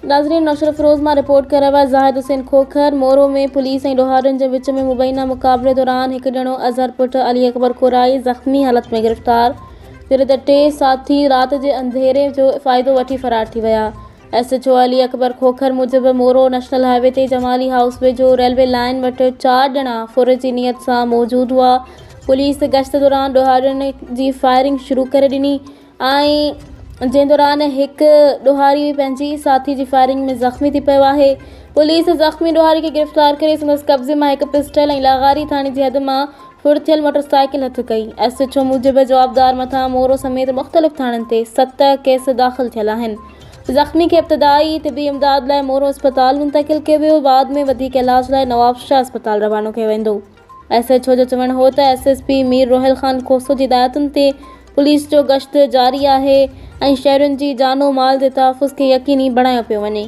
ناظرين نوشهروفيروز مان رپورٽ ڪري رهيو آهي زاهد حسين کوکر، مورو ۾ پوليس ۽ ڏوهارين جي وچ ۾ مبينا مقابلي دوران هڪ ڄڻو اظهر پٽ علي اڪبر ڪورائي زخمي حالت ۾ گرفتار، جڏهن ته ٽي ساٿي رات جي انڌيري جو فائدو وٺي فرار ٿي ويا. S H O Ali Akbar Khokhar موجب مورو نيشنل هاء وي تي جمالي هائوس ويجهو ريلوي لائين وٽ چار ڄڻا ڦر جي نيت سان موجود هئا، پوليس گشت دوران ڏوهارين جي فائرنگ شروع ڪري ڏني. ۽ جنهن دوران هڪ ڏوهاري پنهنجي ساٿي جي فائرنگ ۾ زخمي ٿي پيو آهي. پوليس زخمي ڏوهاري کي گرفتار ڪري سندس قبضي مان هڪ پسٽل ۽ لغاري ٿاڻي جي حد مان ڦر ٿيل موٽرسائيڪل هٿ ڪئي. ايس ايڇ او موجب جوابدار مٿان مورو سميت مختلف ٿاڻن تي ست ڪيس داخل ٿيل آهن. زخمي کي ابتدائي طبي امداد لاء مورو اسپتال منتقل ڪيو ويو بعد ۾ وڌيڪ علاج لاء نوابشاهه اسپتال روانو ڪيو ويندو. ايس ايڇ او جو چوڻ هو ته S S P Mir Rohail Khan Khoso جي هدايتن تي پوليس جو گشت جاري آهي ۽ شهرين جي جان و مال جي تحفظ کي يقيني بڻايو پيو وڃي.